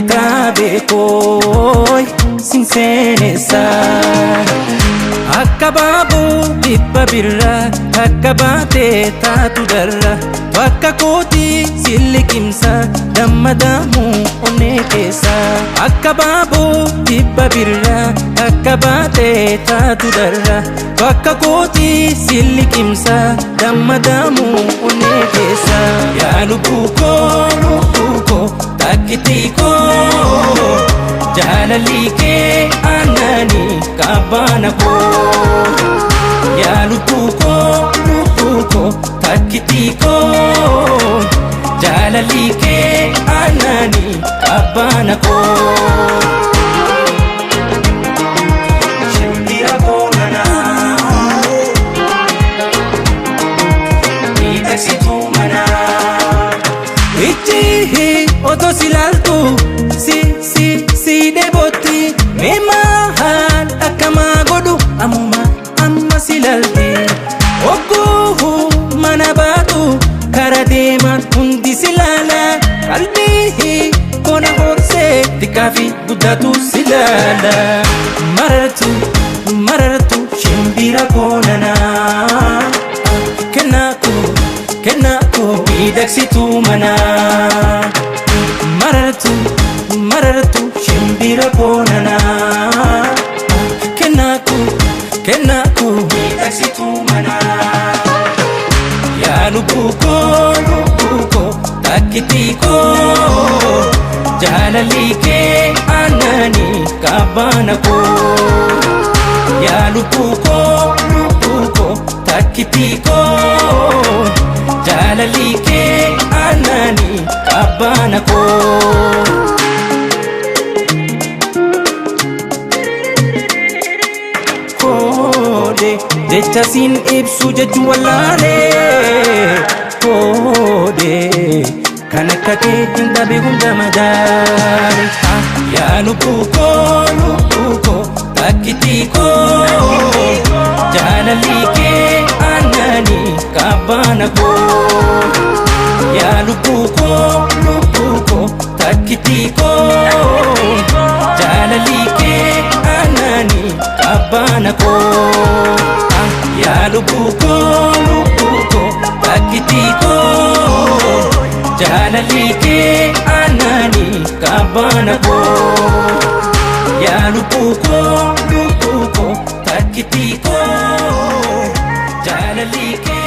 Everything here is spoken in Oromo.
Kitaabee kooy sin seenessa. Akka baaboo dhibba birraa takka baatee taatu darra bakka kootii si liqimsa dammadamuu onnee keessa. Akka baaboo dhibba birraa takka baatee taatu darra bakka kootii si liqimsa dammadamuu onnee keessa. Yaa lubbuu koo lubbuu koo takkitii koo jaalalli kee aannanii qabbaana koo. Yaa lubbuu koo lubbuu koo takkitii koo jaalalli kee aannanii qabbaana koo. Shimbira koo nanaa miidhagsituu manaa. Ijji otoo si ilaaltu si si si dheebotti mee maal akkamaa godhu ammuma amma si ilaalti. Ogguu mana baatu kara deeman hundi si ilaala qalbii kona horsee xiqqaa fi guddaatu si ilaala. Marartu marartu shimbira koo nanaa kennaa koo kennaa koo miidhagsituu manaa. Marartu marartu shimbira koo nanaa kennaa koo kennaa koo miidhagsituu manaa. Yaa lubbuu koo lubbuu koo takkitii koo jaalalli kee aannanii qabbaana koo. Yaa lubbuu koo lubbuu koo takkitii koo jaalalli kee aannanii qabbaana koo. Koode jecha siin ibsu jechuun wallaalee koode kan akka kee hin dhabe hunda madaale. Yaa lubbuu koo lubbuu koo takkitii koo jaalalli kee aannanii qabbaana koo. Yaa lubbuu koo lubbuu koo takkitii koo jaalalli kee aannanii qabbaana koo. Yaa lubbuu koo lubbuu koo takkitii koo jaalalli kee aannanii qabbaana koo. Yaa lubbuu koo lubbuu koo takkitii koo jaalalli kee.